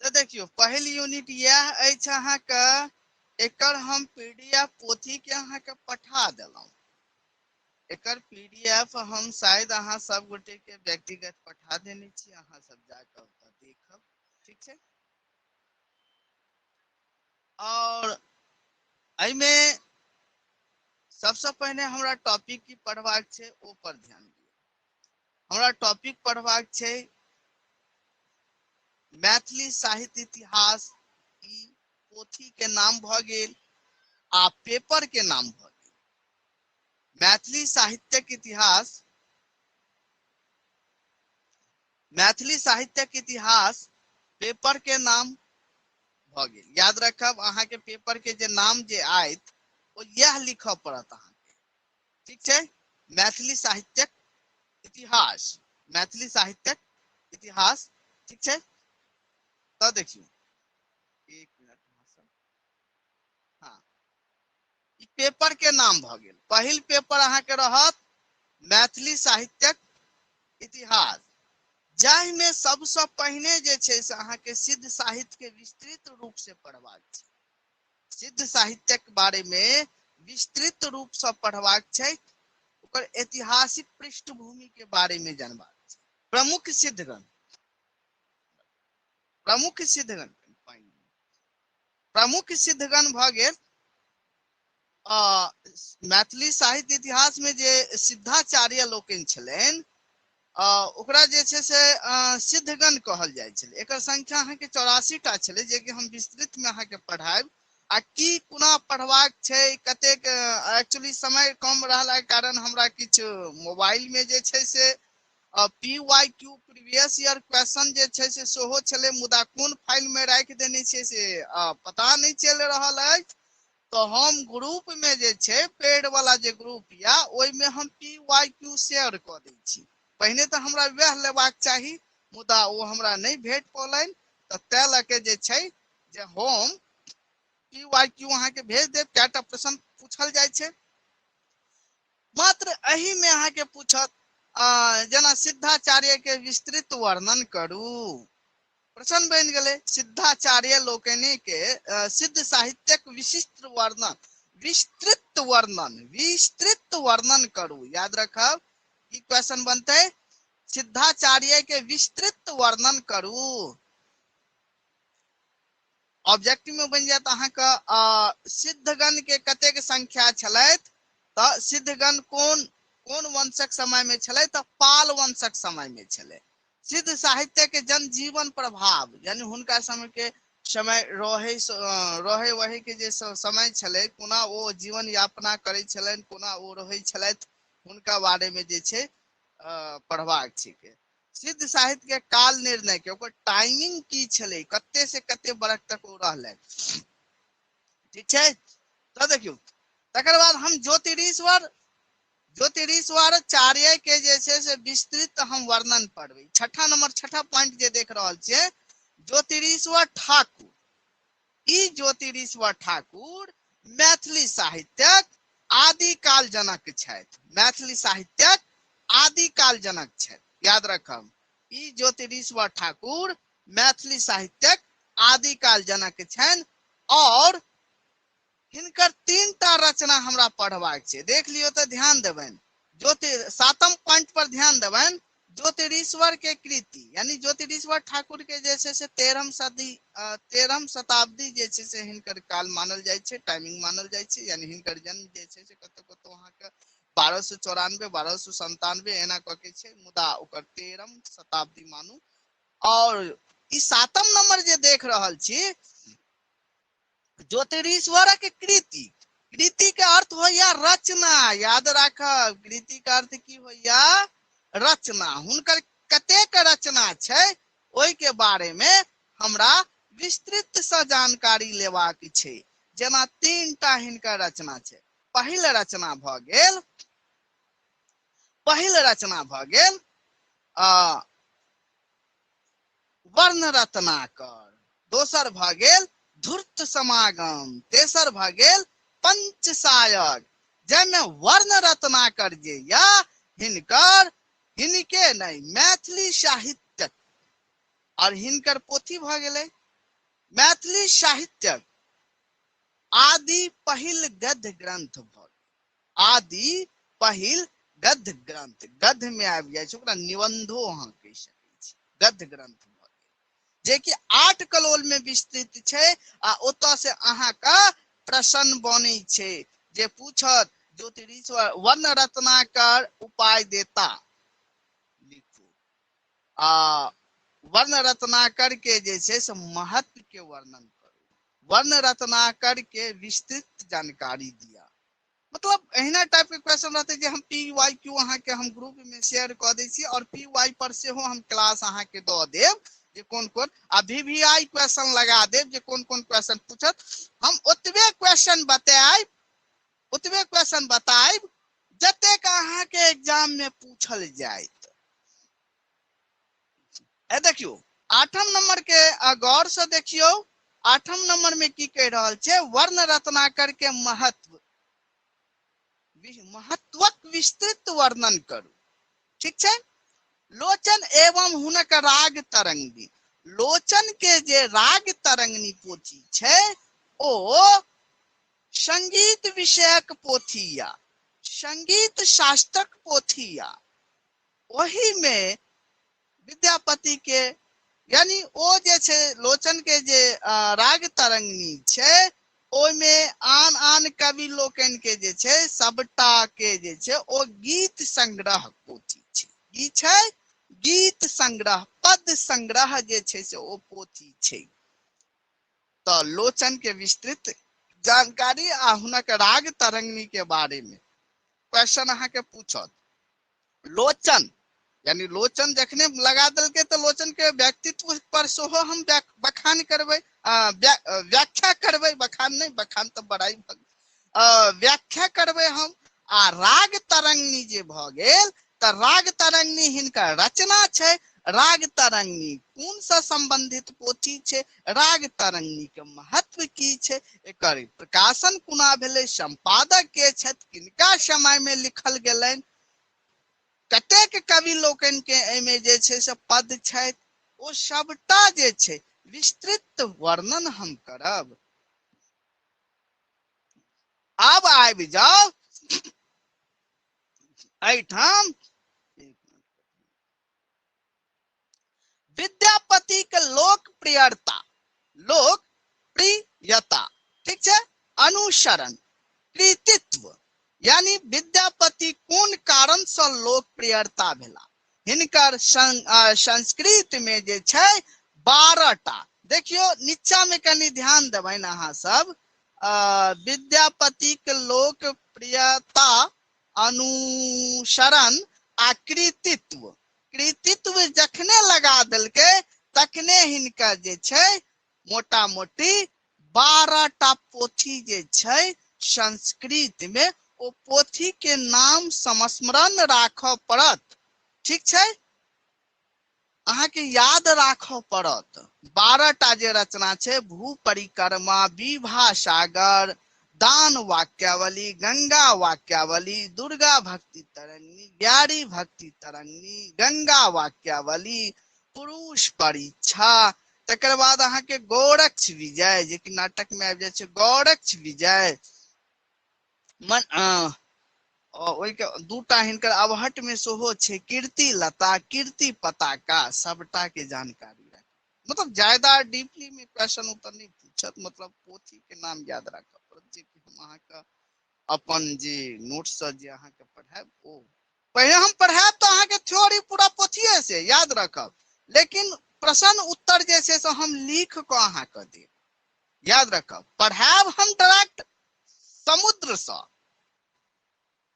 तऽ देखियौ, पहिल यूनिट इएह अछि अहाँके। एकर हम पीडीएफ पोथी के अहाँके पठा देलहुँ। एकर पीडीएफ हम शायद अहाँ सब गोटे के व्यक्तिगत पठा देने छी, अहाँ सब जाकऽ ओतऽ देखब, ठीक छै। और एहिमे सबसँ पहिने हमरा टॉपिक की पढ़बाक छै ओ पर ध्यान दियौ। हमरा टॉपिक पढ़बाक छै मैथिली साहित्य इतिहास। ई पोथी के नाम भऽ गेल आ पेपर के नाम भऽ गेल मैथिली साहित्यक इतिहास। मैथिली साहित्यक इतिहास पेपर के नाम भऽ गेल। याद रखब, अहाँके पेपर के जे नाम जे आयत ओ इएह लिखऽ पड़त अहाँके, ठीक छै। मैथिली साहित्यक इतिहास, मैथिली साहित्यक इतिहास, ठीक छै। तऽ देखियौ एक मिनट, हाँ, ई पेपर के नाम भऽ गेल। पहिल पेपर अहाँके रहत मैथिली साहित्यक इतिहास, जाहिमे सबसँ पहिने जे छै से अहाँके सिद्ध साहित्य के विस्तृत रूप से पढ़बाक छै। सिद्ध साहित्यक बारे में विस्तृत रूप से पढ़बाक छै, ओकर ऐतिहासिक पृष्ठभूमि के बारे में जानबाक छै। प्रमुख सिद्धगण, प्रमुख सिद्धगण, प्रमुख सिद्धगण भऽ गेल। मैथिली साहित्य इतिहास में जे सिद्धाचार्य लोकनि छलनि, ओकरा जे छै से सिद्धगण कहल जाइ छलै। एकर संख्या अहाँके 84 टा छलै, जेकि हम विस्तृत में अहाँके पढ़ायब आ की कोना पढ़बाक छै, कतेक। एक्चुअली समय कम रहलाके कारण हमरा किछु मोबाइल में जे छै से P Y Q previous year question जे छै से सेहो छलै, मुदा कोन फाइल में राखि देने छियै से पता नहि चलि रहल अछि। तऽ हम ग्रुप में जे छै पेड वाला जे ग्रुप या ओहिमे हम पी वाई क्यू शेयर कऽ दै छी। पहिने तऽ हमरा वएह लेबाक चाही, मुदा ओ हमरा नहि भेट पौलनि, तऽ तै लऽ के जे छै जे हम पी वाई क्यू अहाँके भेज देब। कएटा प्रश्न पूछल जाइ छै मात्र एहि में अहाँके पूछत, जेना सिद्धाचार्य के विस्तृत वर्णन करू, प्रश्न बनि गेलै। सिद्धाचार्य लोकनि के सिद्ध साहित्यक विशिष्ट वर्णन, विस्तृत वर्णन, विस्तृत वर्णन करू। याद रखब की क्वेश्चन बनतै, सिद्धाचार्य के विस्तृत वर्णन करू। ऑब्जेक्टिव में बनि जायत अहाँके सिद्धगण के कतेक संख्या छलथि, तऽ सिद्धगण कोन कोन वंशक समय में छलै, तऽ पाल वंशक समय में छलै। सिद्ध साहित्य के जनजीवन प्रभाव, यानी हुनका समय के समय रहे रहे वहे के जे समय छलै, कोना ओ जीवन यापना करै छलनि, कोना ओ रहै छलथि, हुनका बारे में जे छै पढ़बाक छिकै। सिद्ध साहित्य के काल निर्णय के ओकर टाइमिंग की छलै, कते से कते बरख तक ओ रहलै, ठीक छै। तऽ देखियौ तकर बाद हम ज्योतिरीश्वर चार्य के जे छै से विस्तृत हम वर्णन पढ़बै। छठा नंबर, छठा पॉइंट जे देख रहल छियै, ज्योतिरीश्वर ठाकुर। ई ज्योतिरीश्वर ठाकुर मैथिली साहित्यक आदिकाल जनक छथि, मैथिली साहित्यक आदिकाल जनक छथि। याद रखब, ई ज्योतिरीश्वर ठाकुर मैथिली साहित्यक आदिकाल जनक छनि और हिनकर 3टा रचना हमरा पढ़बाक छै। देख लियौ तऽ ध्यान देबनि, ज्योति सातम पॉइंट पर ध्यान देबनि, ज्योतिरीश्वर के कृति, यानी ज्योतिरीश्वर ठाकुर के जे छै से 13 सदी, 13 शताब्दी जे छै से हिनकर काल मानल जाइ छै, टाइमिंग मानल जाइ छै, यानी हिनकर जन्म जे छै से कतौ कतौ अहाँके 1294, 1297 एना कऽ के छै, मुदा ओकर 13 शताब्दी मानू। और ई सातम नंबर जे देख रहल छी ज्योतिरीश्वरक कृति, कृति के अर्थ होइया रचना। याद राखब, कृति के अर्थ की होइया, रचना। हुनकर कतेक रचना छै ओहि के बारे में हमरा विस्तृत से जानकारी लेबाक छै। जेना 3टा हिनकर रचना छै। पहिल रचना भऽ गेल, पहिल रचना भऽ गेल वर्ण रत्नाकर, दोसर भऽ गेल धूर्त समागम, तेसर भऽ गेल पंचसायक। जाहिमे वर्ण रत्नाकर जे या हिनकर, हिनके नहि मैथिली साहित्यक, और हिनकर पोथी भऽ गेलै मैथिली साहित्यक आदि पहिल गद्य ग्रंथ भऽ गेल। आदि पहिल गद्य ग्रंथ, गद्य में आबि जाइ छै, ओकरा निबंधो अहाँ कहि सकै छी, गद्य ग्रंथ भऽ गेल, जेकि 8 कलोल में विस्तृत छै। आ ओतऽ से अहाँके प्रश्न बनै छै जे पूछत ज्योतिरीश्वर वर्ण रत्नाकर उपाय देता, लिखू। आ वर्ण रत्नाकर के जे छै से महत्व के वर्णन करू, वर्ण रत्नाकर के विस्तृत जानकारी दिया। मतलब एहिना टाइप के क्वेश्चन रहतै जे हम पी वाई क्यू अहाँके हम ग्रुप में शेयर कऽ दै छी, और पी वाई पर सेहो हम क्लास अहाँके दऽ देब जे कोन कोन, आ वी वी I question लगा देब जे कोन कोन क्वेश्चन पूछत। हम ओतबे क्वेश्चन बतायब, ओतबे क्वेश्चन बतायब जतेक अहाँके एग्जाम में पूछल जायत। ए देखियौ 8 नंबर के गौर से देखियौ, 8 नंबर में की कहि रहल छै, वर्ण रत्नाकर के महत्व, महत्वक विस्तृत वर्णन करू। ठीक छै। लोचन एवं हुनक राग तरंगिणी, लोचन के जे राग तरंगिणी पोथी छै ओ संगीत विषयक पोथी या संगीत शास्त्रक पोथी या, ओहि में विद्यापति के यानी ओ जे छै लोचन के जे राग तरंगिणी छै ओहिमे आन आन कवि लोकनि के जे छै सबटा के जे छै ओ गीत संग्रह पोथी छै। की छै? गीत संग्रह, पद संग्रह जे छै से ओ पोथी छै। तऽ लोचन के विस्तृत जानकारी आ हुनक राग तरंगिणी के बारे में क्वेश्चन अहाँके पूछत। लोचन यानी लोचन जखने लगा देलकै तऽ लोचन के व्यक्तित्व पर सेहो हम बखान करबै, व्याख्या करबै, बखान नहि, बखान तऽ बड़ाई भऽ गेल, व्याख्या करबै हम। आ राग तरंगिणी जे भऽ गेल तऽ राग तरंगिणी हिनकर रचना छै। राग तरंगिणी कोन सँ संबंधित पोथी छै, राग तरंगिणी के महत्व की छै, एकर प्रकाशन कोना भेलै, संपादक के छथि, किनका समय में लिखल गेलनि, कतेक कवि लोकनि के एहिमे जे छै से पद छथि, ओ सबटा जे छै विस्तृत वर्णन हम करब। आब आबि जाउ एहिठाम विद्यापति के लोकप्रियता, लोकप्रियता, ठीक छै, अनुसरण, कृतित्व, यानी विद्यापति कोन कारण से लोकप्रियता भेला। हिनकर संस्कृत में जे छै 12टा, देखियो नीचा में कनि ध्यान देबनि अहाँ सब, विद्यापति के लोकप्रियता, अनुसरण आ कृतित्व, कृतित्व जखने लगा देलकै तखने हिनकर जे छै मोटा मोटी 12टा पोथी जे छै संस्कृत में, ओ पोथी के नाम संस्मरण राखऽ पड़त। ठीक छै, अहाँके याद राखऽ पड़त। 12टा जे रचना छै, भू परिक्रमा, विभा सागर, दान वाक्यावली, गंगा वाक्यावली, दुर्गा भक्ति तरंगिणी, ब्यारी भक्ति तरंगिणी, गंगा वाक्यावली, पुरुष परीक्षा, तकर बाद अहाँके गौरक्ष विजय, जे कि नाटक में आबि जाइ छै गौरक्ष विजय, मन, ओहिके दूटा हिनकर अवहट में सेहो छै, कीर्ति लता, कीर्ति पताका, सबटा के जानकारी राखब। मतलब ज्यादा डीपली में क्वेश्चन उत्तर नहीं पूछत, मतलब पोथी के नाम याद राखब पड़त, जे कि हम अहाँके अपन जे नोट से जे अहाँके पढ़ायब, ओ पहिले हम पढ़ायब तऽ अहाँके थ्योरी पूरा पोथिए से याद रखब, लेकिन प्रश्न उत्तर जे छै से हम लिख कऽ अहाँके देब, याद रखब। पढ़ायब हम डायरेक्ट समुद्रसँ,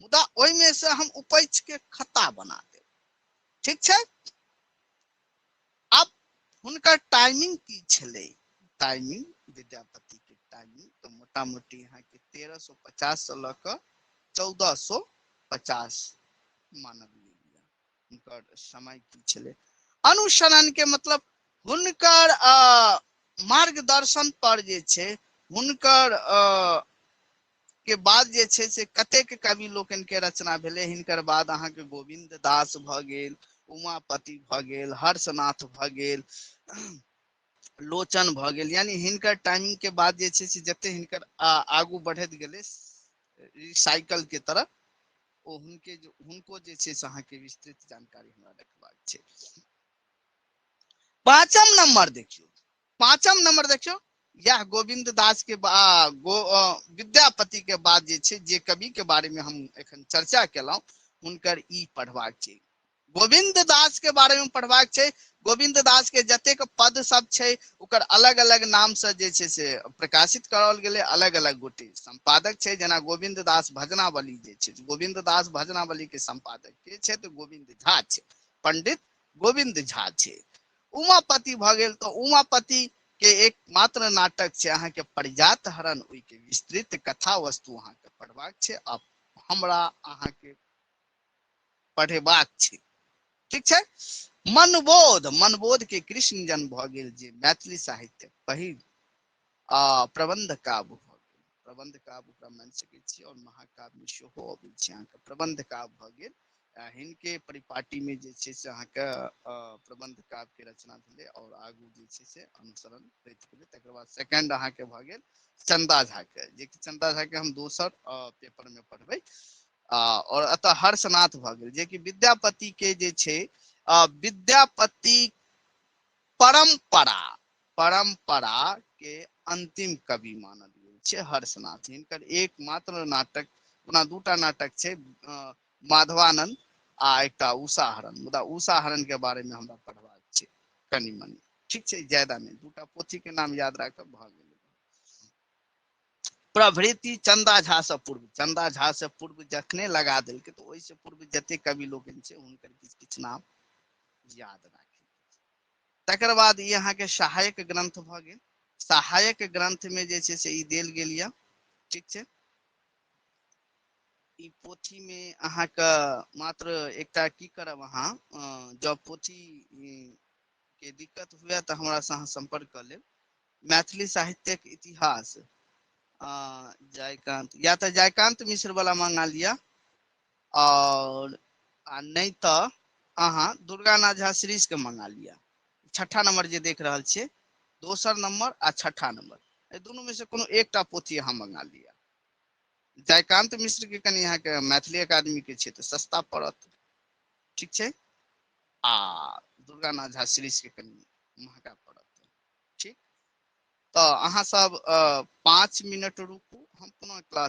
मुदा ओहिमे से हम उपैछ के खत्ता बना देब। ठीक छै। आब हुनकर टाइमिंग की छलै, टाइमिंग विद्यापति के टाइमिंग तऽ मोटा मोटी अहाँके 1350 से लऽ कऽ 1450 मानल गेल। हुनकर समय की छलै, अनुसरण के मतलब हुनकर मार्गदर्शन पर जे छै हुनकर के बाद जे छै से कतेक कवि लोकनि के रचना भेलै। हिनकर बाद अहाँके गोविन्द दास भऽ गेल, उमापति भऽ गेल, हर्षनाथ भऽ गेल, लोचन भऽ गेल, यानी हिनकर टाइमिंग के बाद जे छै से जते हिनकर आगू बढ़ैत गेलै रिसाइकल के तरफ, ओ हुनके हुनको जे छै से अहाँके विस्तृत जानकारी हमरा रखबाक छै। पांचम नंबर देखियौ, पांचम नंबर देखियौ, यह गोविंद दास के विद्यापति के बाद जे छै, जे कवि के बारे में हम एखन चर्चा केलहुं, हुनकर ई पढ़बाक छै। गोविंद दास के बारे में पढ़बाक छै। गोविंद दास के जतेक पद सब छै ओकर अलग अलग नाम से जे छै से प्रकाशित कराओल गेलै, अलग अलग गोटे संपादक छै। जेना गोविंद दास भजनावली जे छै, गोविंद दास भजनावली के संपादक के छै तऽ गोविंद झा छै, पंडित गोविंद झा छै। उमापति भऽ गेल, तऽ उमापति के एक मात्र नाटक छै अहाँके परिजात हरण, ओहि के विस्तृत कथा वस्तु अहाँके पढ़बाक छै आ हमरा अहाँके पढ़ेबाक छै। ठीक छै। मनबोध, मनबोध के कृष्ण जन्म भऽ गेल, जे मैथिली साहित्य पहिल प्रबंध काव्य भऽ गेल। प्रबंध काव्य ओकरा मानि सकै छी और महाकाव्य सेहो अबै छै अहाँके। प्रबंध काव्य भऽ गेल, हिनके परिपाटी में जे छै से अहाँके प्रबंध काव्य के रचना भेलै और आगू जे छै से अनुसरण होइत गेलै। तकर बाद सेकंड अहाँके भऽ गेल चंदा झा के, जे कि चंदा झा के हम दोसर पेपर में पढ़बै। और एतऽ हर्षनाथ भऽ गेल, जे कि विद्यापति के जे छै, विद्यापति परंपरा, परंपरा के अंतिम कवि मानल गेल छै हर्षनाथ। हिनकर एकमात्र नाटक, ओना दूटा नाटक छै, माधवानंद आ एकटा उषाहरण, मुदा उषाहरण के बारे में हमरा पढ़बाक छै कनि मनि। ठीक छै, ज्यादा नहि, दूटा पोथी के नाम याद राखब भऽ गेल। प्रभृति चंदा झा से पूर्व, चंदा झा से पूर्व जखने लगा देलकै तऽ ओहि से पूर्व जते कवि लोकनि छै हुनकर किछु किछु नाम याद राखी। तकर बाद ई अहाँके सहायक ग्रंथ भऽ गेल। सहायक ग्रंथ में जे छै से ई देल गेल यऽ। ठीक छै, ई पोथी में अहाँके मात्र एकटा की करब अहाँ, जँ पोथी के दिक्कत हुए तऽ हमरा से अहाँ संपर्क कऽ लेब। मैथिली साहित्यक इतिहास, जयकांत, या तऽ जयकांत मिश्र वाला मंगा लिअ, और नहि तऽ अहाँ दुर्गानाथ झा सीरीज के मंगा लिअ। छठा नंबर जे देख रहल छियै, दोसर नंबर आ छठा नंबर, एहि दुनू में से कोनो एकटा पोथी अहाँ मंगा लिअ। जयकांत मिश्र के कनि अहाँके मैथिली अकादमी के छै तऽ सस्ता पड़त। ठीक छै, आ दुर्गानाथ झा सीरीज के कनि महगा पड़त। ठीक, तऽ अहाँ सब 5 मिनट रुकू, हम पुनः क्लास